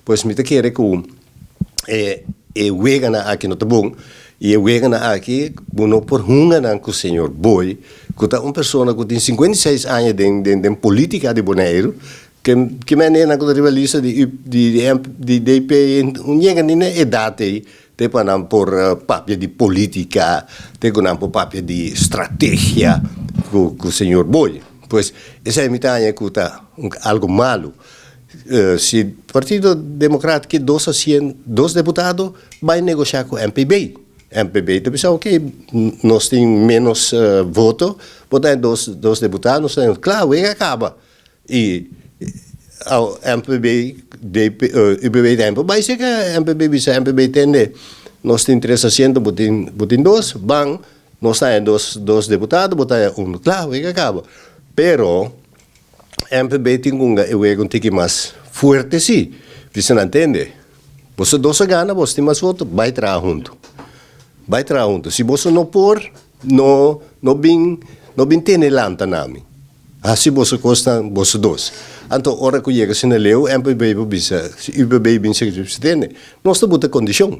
Pues mi ta kere ku e e weganan aki no ta bon i e weganan aki bo no por hunga nan ku señor Boy ku ta un persona ku tin 56 aña den den den politica di Boneiru ke ke meneernan ku ta riba lista di di di DP un yega ni na edat ei te pa nan por papia di politica te ku nan por papia di strategia ku ku señor Boy. Pues esei mi ta haña ku ta algo malu. Si Partido Democrat ke dos asien, dos deputado, bai negoshá ku MPB. MPB ta bisa ok, nos tin ménos voto, bo ta dos dos deputado, nos ta kla, wega kaba. I MPB, DP, UPB ta bai seka MPB bisa MPB tende, nos tin tres asiento, bo tin bo tin dos, ban, nos ta haña dos dos deputado, bo ta haña uno, kla, wega kaba. Pero MPB tin ku hunga e wega un tiki mas fuerte si. Bisa nan tende, boso dos a gana, boso tin mas voto, bai traha huntu. Bai traha huntu. Si boso no por, no no bin no bin tene lanta na mi. Hasi boso kosnan boso dos. Anto ora ku yega asina leu, MPB por bisa, si UPB bin bisa, tende, nos ta buta kondishon.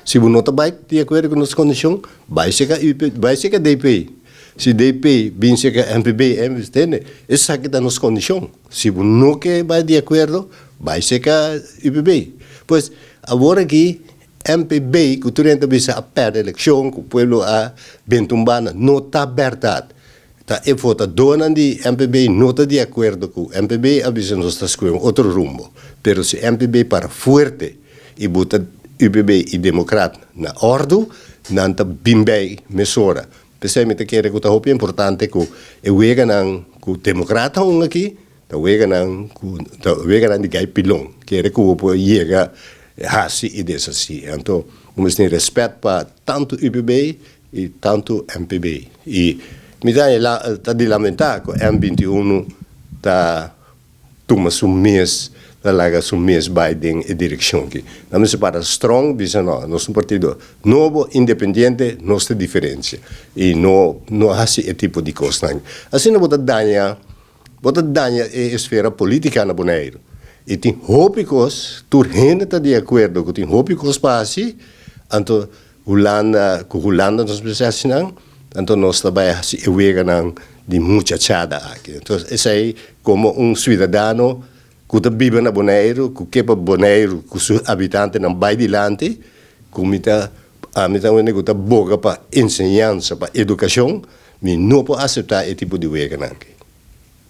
Si bo no ta bai di akuerdo ku nos kondishon, bai seka UP, bai seka DP. Si DP bin seka MPB, MPB tende, esaki ta nos kondishon. Si bo no ke bai di akuerdo, bai seka UPB. Pues, awor aki MPB, ku tur hende ta bisa a pèrdè elekshon, ku pueblo a benta un banda, no ta bèrdat. Ta e votadónan di MPB no ta di akuerdo ku MPB a bisa nos ta skohe un otro rumbo. Pero si MPB para fuerte i buta UPB i Demokrat na òrdu, nan ta bin bei mesora. P'esei mi ta kere ku ta hopi importante ku e weganan ku Demokrat ta hunga aki ta weganan ku ta weganan di gai pilon. Kere ku bo por yega hasi i deshasi. Anto bo mester tin rèspèt pa tantu UPB I tantu MPB. I mi ta haña ta di lamentá ku M 21 ta tuma su mes, ta laga su mes bai den e direkshon aki. Nan mester para strong bisa no, nos ta un partido nobo, independiente, nos ta diferensia. I no no hasi e tipo di kosnan. Asina bo ta daña, bo ta daña e esfera polítika na Boneiru. I tin hopi kos, tur hende ta di akuerdo ku tin hopi kos pa hasi, anto Hulanda, ku Hulanda nos mester hasi nan, anto nos ta bai hasi e weganan di muchachada aki. Anto esei komo un suidadano ku ta biba na Boneiru, ku ke pa Boneiru ku su habitantenan bai dilanti, ku mi ta, ami ta un hende ku ta boga pa enseñansa, pa edukashon, mi no por aseptá e tipo di weganan aki.